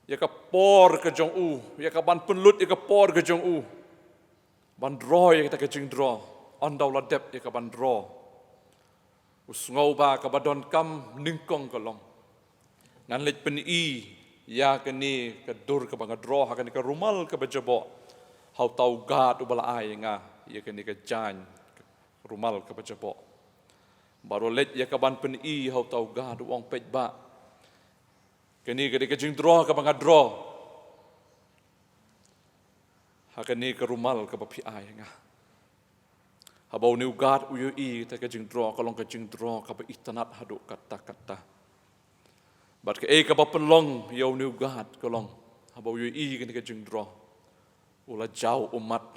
ïa ka por ka jong u, ïa ka ban pynlut ïa ka por ka jong u ban draw ïa kata ka jingdraw, ynda u la dep ïa ka ban draw, U sngew ba kaba donkam nyngkong ka long, ngan leit pyni ïa kane ka dur kaba nga draw ha kane ka rumal kaba jaboh ha uta u guard uba la ai ïa nga ïa kane ka jaiñ rumal kaba jaboh. Bad u leit ïa kaban pyni ha uta u guard, u ong, "Peit bah, kane ka dei ka jingdraw kaba nga draw ha kane ka rumal kaba phi ai ïa nga." Haba une u guard u ïohi ïa kata ka jingdraw, ka long ka jingdraw kaba itynnad haduh katta katta. Bad kaei kaba pynlong ïa une u guard ka long, haba u ïohi ïa kane ka jingdraw, u la jaw ummat.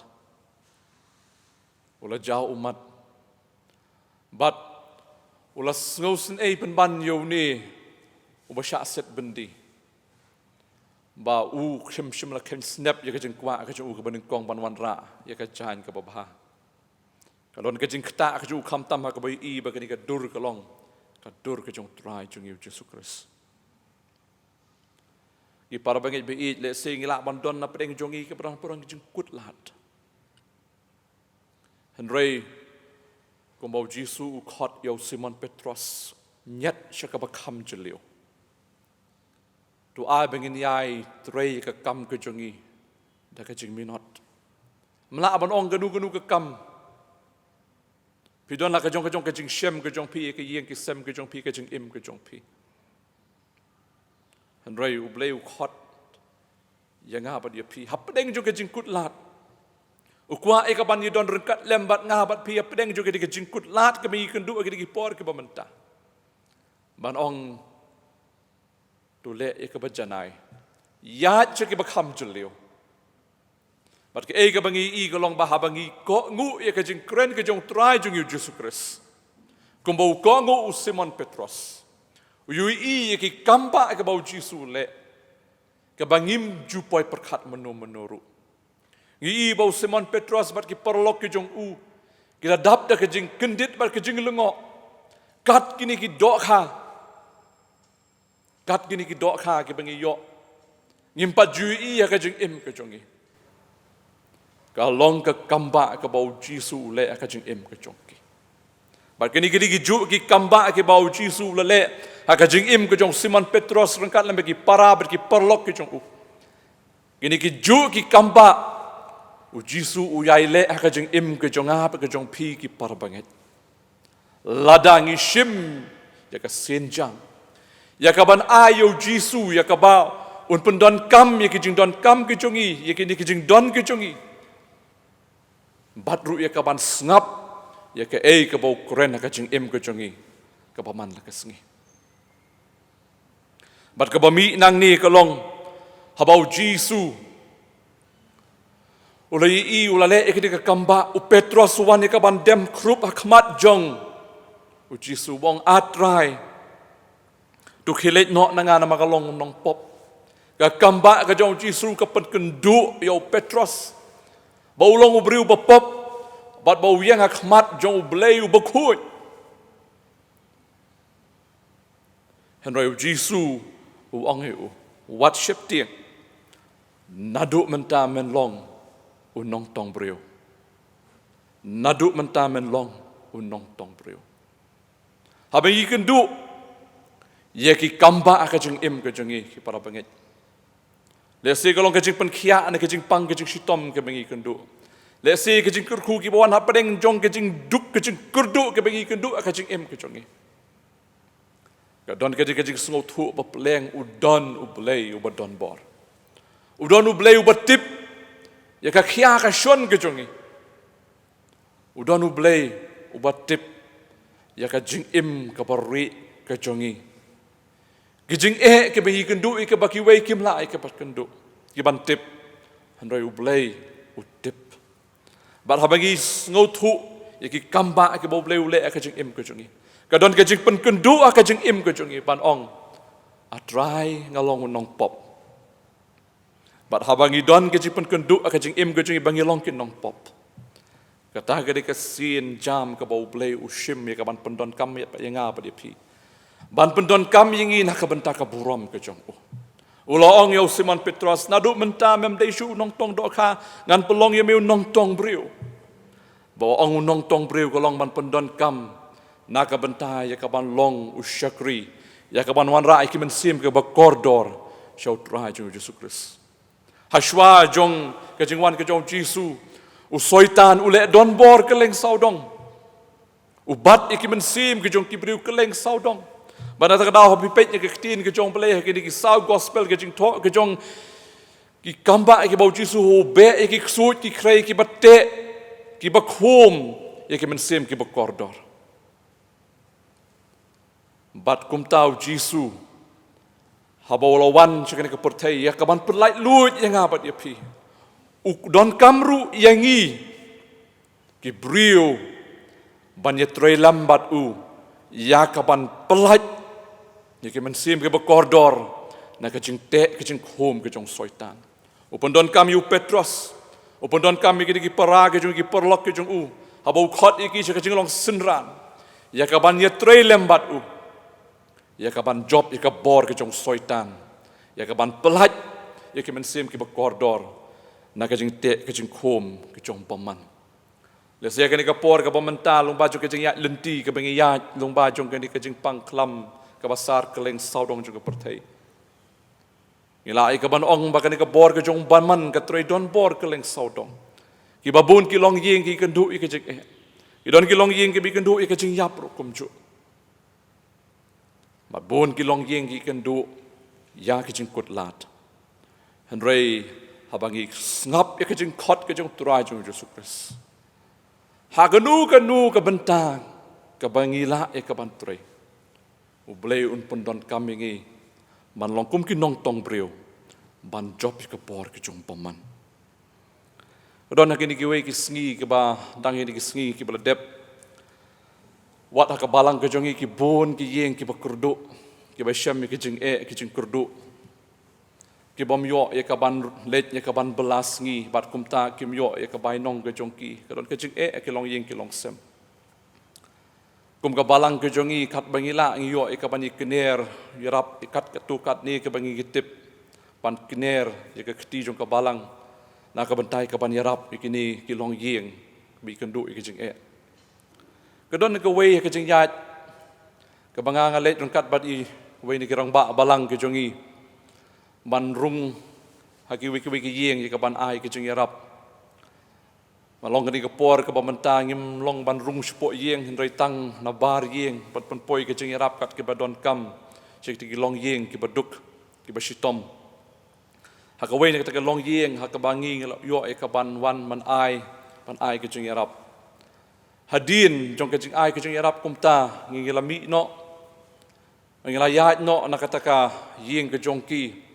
U la jaw ummat. Bad u la sngewsynei pynban ïa une uba shah set byndi. Ba u shym shym la kheiñ snep ïa ka jingkwah ka jong u kaba nyngkong ban wanrah ïa ka jaiñ kaba bha. Ka don ka jingktah ka jong u khamtam ha kaba ïohi ba kane ka dur ka long ka dur ka jong u Trai jong ngi u Jisu Khrist. Ki para bangeit ba ïeit, lehse ngi lah ban don na pdeng jong ngi kaba don ka jingkut lad. Hynrei kumba u Jisu u khot ïa u Simon Petros, ñiad sha kaba kham jylliew. To ai ba ngin ïai trei ka kam ka jong ngi da ka jingminot. Ym lah ban ong kano kano ka kam. Phi don la ka jong ka jong ka jingshem ka jong phi, ka ïing ka sem ka jong phi, ka jingim ka jong phi. Hynrei U Blei u khot ïa nga bad ïa phi hapdeng jong ka jingkut lad. U kwah ïa kaban ïadon ryngkat lem bad nga bad phi hapdeng jong ka jingkut lad kaba ngi kynduh ha kine ki por kiba mynta. Ban ong, to leh ïa kaba janai, ïaid sha kiba kham jylliew. Bad kaei kaba ngi ïohi ka long ba haba ngi kohnguh ïa ka jingkren ka jong u Trai jong ngi u Jisu Khrist, kumba u kohnguh u Simon Petros, u ïohi ïa ki kambah kaba u Jisu u leh, kaba ngim ju poi pyrkhat mynno mynno ruh. Ngi ïohi ba u Simon Petros bad ki paralok ki jong u ki la dap da ka jingkyndit bad ka jinglyngngoh. Kat kine ki dohkha, kat kine ki dohkha kiba ngi ïoh, ngim pat ju ïohi ha ka jingim ka jong ngi. Ka long ka kambah kaba u Jisu u leh ha ka jingim ka jong ki. Bad kine ki dei ki juh ki kambah kiba u Jisu u la leh ha ka jingim ka jong u Simon Petros ryngkat lem bad ki para bad ki paralok ki jong u. Kine ki juh ki kambah u Jisu u ïai leh ha ka jingim ka jong nga bad ka jong phi ki para bangeit. Lada ngi shim ïa ka sienjam, ïa kaban ai ïa u Jisu, ïa kaba un pyndonkam ïa ki jingdonkam ki jong ngi, ïa kine ki jingdon ki jong ngi, bad ruh ïa kaban sngap ïa kaei kaba u kren ha ka jingim ka jong ngi kaba man la ka sngi. Bad kaba mih nangne ka long, haba u Jisu u la ïohi, u la leh ïa kane ka kambah, u Petros u wan ïa kaban dem khrup ha khmat jong u Jisu, u ong, "A Trai, to khie leit noh na nga namar nga long u nongpop." Ka kambah ka jong u Jisu ka pynkynduh ïa u Petros ba u long u briew uba pop bad ba u ïeng ha khmat jong U Blei uba khuid. Hynrei u Jisu u ong ïa u, "Wat sheptieng, naduh mynta men long u nongtong briew. Naduh mynta men long u nongtong briew." Haba ngi kynduh ïa ki kambah ha ka jingim ka jong ngi ki para bangeit, lehse ka long ka jingpynkhiah ne ka jingpang ka jingshitom kaba ngi kynduh, lehse ka jingkyrkhu kiba wan hapdeng jong ka jingduk ka jingkyrduh kaba ngi kynduh ha ka jingim ka jong ngi, ka don ka jing, ka jingsngewthuh ba pleng u don U Blei uba don bor. U don U Blei uba tip ïa ka khia ka shon ka jong ngi. U don U Blei uba tip ïa ka jingim kaba rieh ka jong ngi. Ki jingeh kiba ngi kynduh ïa kiba kiwei kim lah ïa kiba kynduh, kiban tip. Hynrei U Blei u tip. Bad haba ngi sngewthuh ïa ki kambah kiba U Blei u leh ha ka jingim ka jong ngi, ka don ka jingpynkynduh ha ka jingim ka jong ngi ban ong, "A Trai, nga long u nongpop." Bad haba ngi don ka jingpynkynduh ha ka jingim ka jong ngi ba ngi long ki nongpop, kata ka dei ka sienjam kaba U Blei u shim ïa kaban pyndonkam ïa nga bad ïa phi, ban pyndonkam ïa ngi na ka bynta ka burom ka jong u. U la ong ïa u Simon Petros, "Naduh mynta mem dei shuh u nongtong dohkha, ngan pynlong ïa me u nongtong briew." Ba ong u nongtong briew ka long ban pyndonkam Na ka bynta ïa ka ban long u shakri, ïa ka ban wanrah ïa ki mynsiem kiba kordor sha U Trai jong U Jisu Khrist. Hashwa jong ka jingwan ka jong U Jisu, u Soitan u leh donbor kylleng sawdong. U bat ïa ki mynsiem ki jong ki briew kylleng sawdong. Bad na kata ka daw haba phi peit ïa ka ktien ka jong U Blei ha kine ki saw gospel, ka jingthoh ka jong ki kambah kiba U Jisu u beh ïa ki ksuid ki khrei kiba teh, kiba khum ïa ki mynsiem kiba kordor. Bad kumta U Jisu, haba u la wan sha kane ka pyrthei ïa ka ban pyllait luid ïa nga bad ïa phi, u donkam ruh ïa ngi ki briew ban ïatrei lem bad u ïa ka ban pyllait ïa ki mynsiem kiba kordor na ka jingteh ka jingkhum ka jong u Soitan. U pyndonkam ïa u Petros, u pyndonkam ïa kine ki para ki jong, ki paralok ki jong u, haba u khot ïa ki sha ka jinglong synran, ïa ka ban ïatrei lem bad u ïa ka ban jop ïa ka bor ka jong u Soitan, ïa ka ban pyllait ïa ki mynsiem kiba kordor na ka jingteh ka jingkhum ka jong u bymman. Lehse ïa kane ka por kaba mynta, lyngba jong ka jingïaid lynti kaba ngi ïaid, lyngba jong kane ka jingpang khlam kaba sar kylleng sawdong jong ka pyrthei, ngi lah ïa ka ban ong ba kane ka bor ka jong u bymman ka trei donbor kylleng sawdong. Kiba bun ki longïing ki kynduh ïa ka jingeh. Ki don ki longïing kiba kynduh ïa ka jingïap ruh kumjuh. Bad bun ki longïing ki kynduh ïa ka jingkutlad. Hynrei haba ngi sngap ïa ka jingkhot ka jong U Trai jong U Jisu Khrist, ha kano kano ka bynta kaba ngi lah ïa ka ban trei, U Blei un pyndonkam ïa ngi ban long kum ki nongtong briew ban jop ïa ka bor ka jong u bymman. Don ha kine kiwei ki sngi kiba, dang kine ki sngi kiba la dep, wat ha ka balang ka jong ngi ki bun ki ïing kiba kyrduh, kiba shem ïa ki jingeh ki jingkyrduh, ki bym ïoh ïa ka ban leit, ïa ka ban bylla sngi, bad kumta kim ïoh ïa ka bainong ka jong ki. Ka don ka jingeh ha ki longïing ki longsem. Kum ka balang ka jong ngi, katba ngi lah ngi ïoh ïa ka ban ïakner ïarap ïa kat katto katne kaba ngi tip ban kner ïa ka kti jong ka balang na ka bynta ïa ka ban ïarap ïa kine ki longïing ba kynduh ïa ka jingeh. Ka don kawei ha ka jingïaid kaba nga nga leit ryngkat bad iwei na ki rangbah balang ka jong ngi ban rung ha kiwei kiwei ki ïing ïa ka ban ai ka jingïarap. Ba long kane ka por kaba mynta ngim long ban rung shapoh ïing, hynrei tang nabar ïing ban pynpoi ka jingïarap kat kiba donkam sha kita ki longïing kiba duk, kiba shitom. Ha kawei na kita ki longïing ha kaba ngi ngi la ïoh ïa ka ban wan ban ai, ban ai ka jingïarap. Hadien jong ka jingai ka jingïarap kumta, ngi ngi la mih noh, ngi la ïaid noh na kata ka ïing ka jong ki.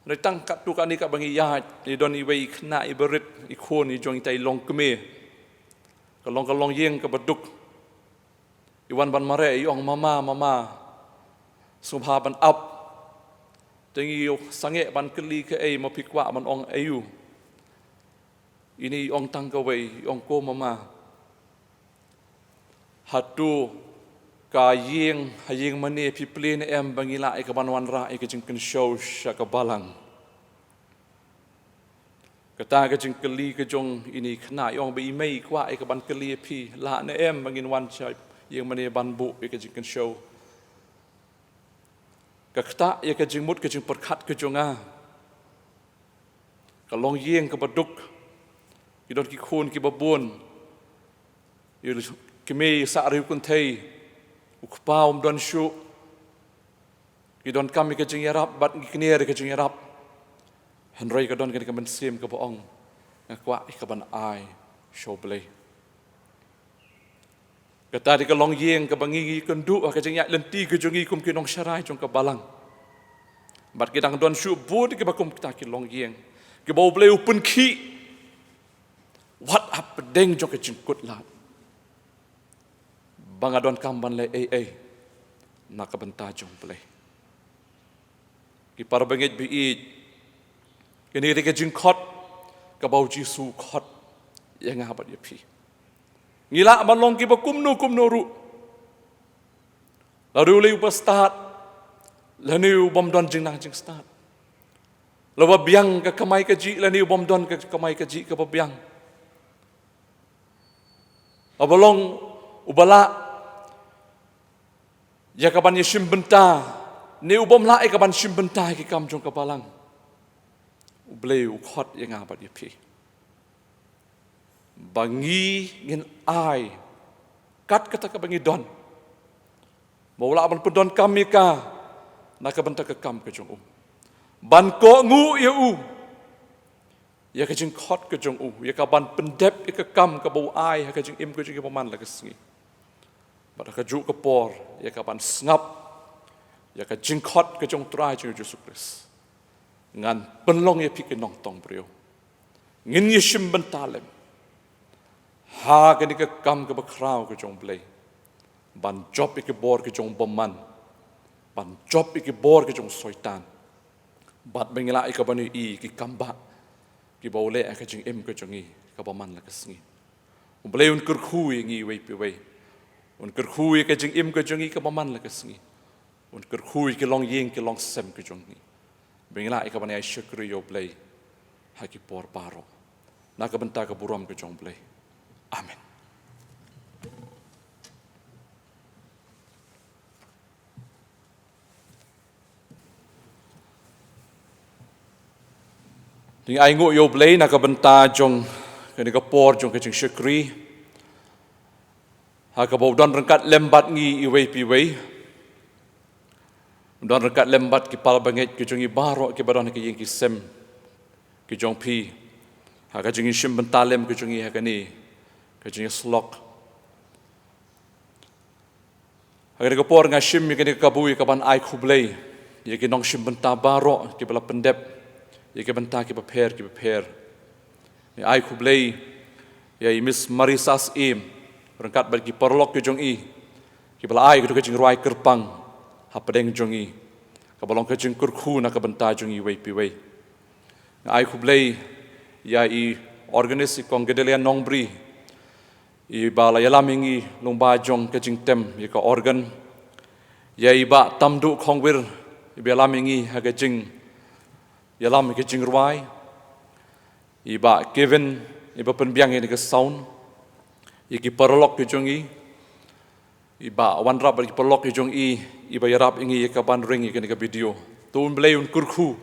Hynrei tang katto katne kaba ngi ïaid, i don iwei i khynnah iba rit, i khun i jong ita i longkmie. Ka long ka longïing kaba duk. I wan ban mareh, i ong, "Mama, mama, sngewbha ban ap." Te ngi sangeh ban kylli kaei, ma phi kwah ban ong aïu. Ine i ong tang kawei, i ong, "Ko mama, hato ka ïing, ha ïing mane phi plie ne em ba ngi lah ïa ka ban wanrah ïa ka jingkynshew sha ka balang?" Kata ka jingkylli ka jong ine i khynnah, i ong, "Ba i mei i kwah ïa ka ban kylli ïa phi, lah ne em ba ngin wan sha ïing mane ban buh ïa ka jingkynshew?" Ka ktah ïa ka jingmut ka jingpyrkhat ka jong nga. Ka longïing kaba duk, ki don ki khun kiba bun, i kmie i sah riw kynthei, u kpa um don shuh. Ki donkam ïa ka jingïarap bad ngi kner ïa ka jingïarap. Hynrei ka don kane ka mynsiem kaba ong, "Nga kwah ïa ka ban ai sha U Blei." Kata dei ka longïing kaba ngi ngi kynduh ha ka jingïaid lynti ka jong ngi kum ki nongsharai jong ka balang. Bad ki dang don shuh bun kiba kum kita ki longïing kiba U Blei u pynkhih wat hapdeng jong ka jingkutlad ba nga donkam ban leh ei ei na ka bynta jong U Blei. Ki para bangeit ba ïeit, kane dei ka jingkhot kaba U Jisu u khot ïa nga bad ïa phi. Ngi lah ban long kiba kumno kumno ruh. Lada u lei uba stad, lane u bym don jingnang jingstad. Lada uba biang ka kamai kajih, lane u bym don ka kamai kajih kaba biang. Lada uba long uba lah ïa ka ban ïashim bynta, ne u bym lah ïa ka ban shim bynta ïa ki kam jong ka balang. U Blei u khot ïa nga bad ïa phi ba ngi ngin ai kat kata kaba ngi don, ba u lah ban pyndonkam ïa ka na ka bynta ka kam ka jong u, ban kohnguh ïa u, ïa ka jingkhot ka jong u, ïa ka ban pyndep ïa ka kam kaba u ai ha ka jingim ka jong ngi ba man la ka sngi. Bad ha kajuh ka por, ïa ka ban sngap ïa ka jingkhot ka jong U Trai jong ngi U Jisu Khrist. Ngan pynlong ïa phi ki nongtong briew. Ngin ïashim bynta lem ha kane ka kam kaba khraw ka jong U Blei, ban jop ïa ki bor ki jong u bymman, ban jop ïa ki bor ki jong u Soitan, bad ban ngi lah ïa ka ban ïohi ïa ki kambah kiba u leh ha ka jingim ka jong ngi kaba man la ka sngi. U Blei un kyrkhu ïa ngi iwei pa iwei. Un kyrkhu ïa ka jingim ka jong ngi kaba man la ka sngi. Un kyrkhu ïa ki longïing ki longsem ka jong ngi, ba ngin lah ïa ka ban ïashakri ïa U Blei ha ki por baroh, na ka bynta ka burom ka jong U Blei. Amen. Ngi ainguh ïa U Blei na ka bynta jong kane ka por jong ka jingshakri, ha kaba u don ryngkat lem bad ngi iwei pa iwei. U don ryngkat lem bad ki para bangeit ki jong ngi baroh kiba don ha ki ïing ki sem ki jong phi, ha ka jingïashim bynta lem ki jong ngi ha kane ka jingïasyllok. Ha kane ka por nga shim ïa kane ka kabu ïa ka ban ai khublei ïa ki nongshim bynta baroh kiba la pyndep ïa ki bynta kiba pher kiba pher. Ngi ai khublei ïa i Miss Marisa Syiem ryngkat bad ki paralok ki jong i, kiba la ai katu ka jingrwai kyrpang hapdeng jong i, kaba long ka jingkyrkhu na ka bynta jong ngi iwei pa iwei. Nga ai khublei ïa i organist, i Kong Gedelia Nongbri, iba la ïalam ïa ngi lyngba jong ka jingtem ïa ka organ. Ïa i Bah Tamduh Khongwir, iba ïalam ïa ngi ha ka jingïalam ïa ka jingrwai. I Bah Kevin, iba pynbiang ïa ka sound. Ïa ki paralok ki jong i, i Bah Wanrap bad ki paralok ki jong i, iba ïarap ïa ngi ïa ka ban ring ïa kane ka video. To U Blei un kyrkhu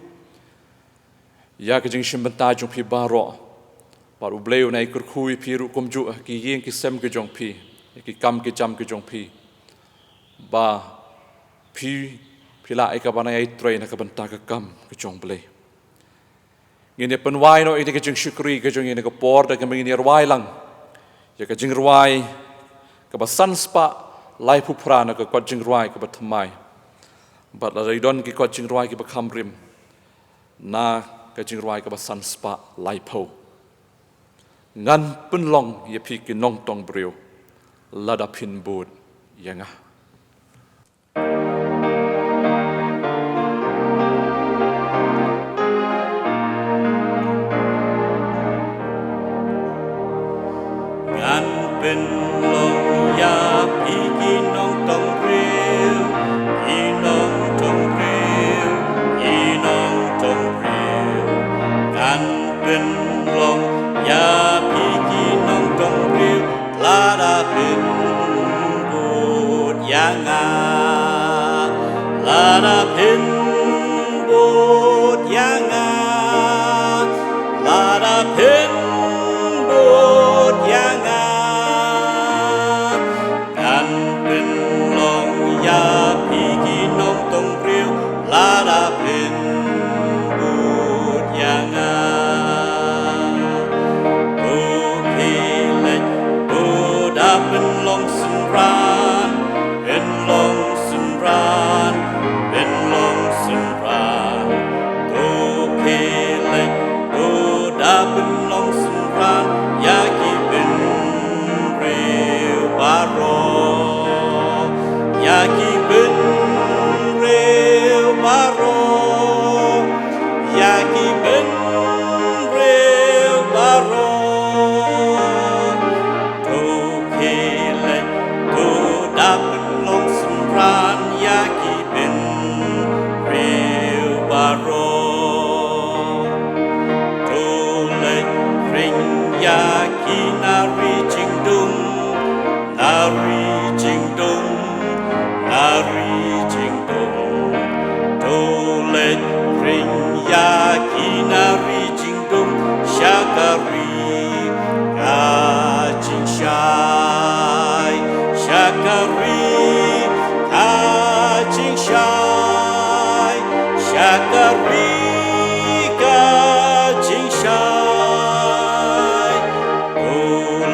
ïa ka jingshim bynta jong phi baroh. Bad U Blei un ai kyrkhu ïa phi ruh kumjuh ha ki ïing ki sem ki jong phi, ïa ki kam ki jam ki jong phi, ba phi, phi lah ïa ka ban ïatrei na ka bynta ka kam ka jong U Blei. Ngin ïa pynwai noh ïa ka jingshakri ka jong ngi ha kane ka por da kaba ngin ïa rwai lang ïa ka jingrwai kaba san spah laiphew phra na ka kot jingrwai kaba thymmai. Bad lada i don ki kot jingrwai kiba kham rim na ka jingrwai kaba san spah laiphew. Ngan pynlong ïa phi ki nongtong briew lada phin bud ïa nga. Ngan pynlong ïa phi ki nongtong briew, ki nongtong briew, ki nongtong briew. Ngan pynlong ïa phi ki nongtong briew, lada phin bud ïa nga, lada phin bud ïa nga, lada phin bud ïa nga. Ngan pynlong ïa phi ki nongtong briew, lada phin bud ïa nga. To khie leit, to da pynlong synran, pynlong synran, pynlong Shai, sha ka ri ka jingshai. U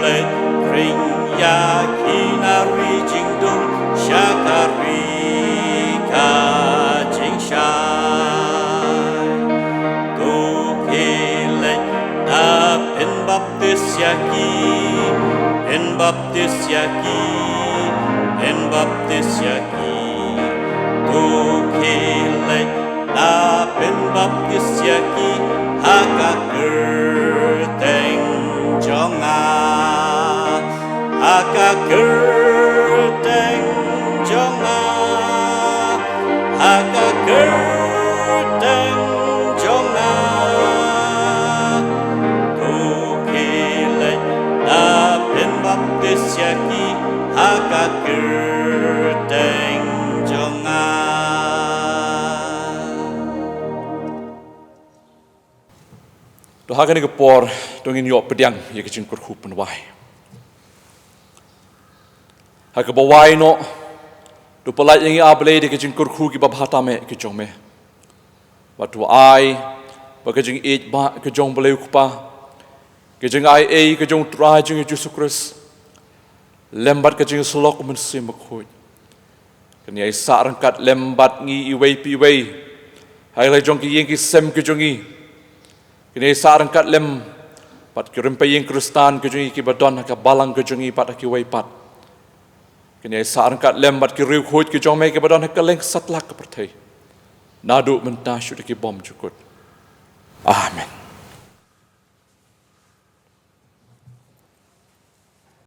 leit ring ïa ki na ri jingdum, sha ka ri ka jingshai. To ki leit, da pynbaptis ïa ki, pynbaptis ïa ki, pynbaptis ïa ki. To ki leit, da pynbaptis ïa ki ha ka kyrteng jong nga, ha ka kyrteng jong nga, ha ka kyrteng jong nga. To ki leit, da pynbaptis ïa ki ha ka kyrteng jong nga. To ha kane ka por, to ngin ïoh pdiang ïa ka jingkyrkhu pynwai. Ha kaba wai noh, to pyllait ïa ngi, A Blei, da ka jingkyrkhu kiba bha tam eh ki jong me. Bad to ai ba ka jingïeit ba ka jong U Blei U Kpa, ka jingai ei ka jong U Trai jong ngi Jisu Khrist, lem bad ka jingïasyllok U Mynsiem Bakhuid, kin ïai sah ryngkat lem bad ngi iwei pa iwei ha la jong ki ïing ki sem ki jong ngi. Kin ïai sah ryngkat lem bad ki rympei ïing Khristan ki jong ngi kiba don ha ka balang ki jong ngi bad ha kiwei pat. Kin ïai sah ryngkat lem bad ki riewkhuid ki jong me kiba don ha kylleng satlak ka pyrthei, naduh mynta shuh da ki bymjukut. Amen.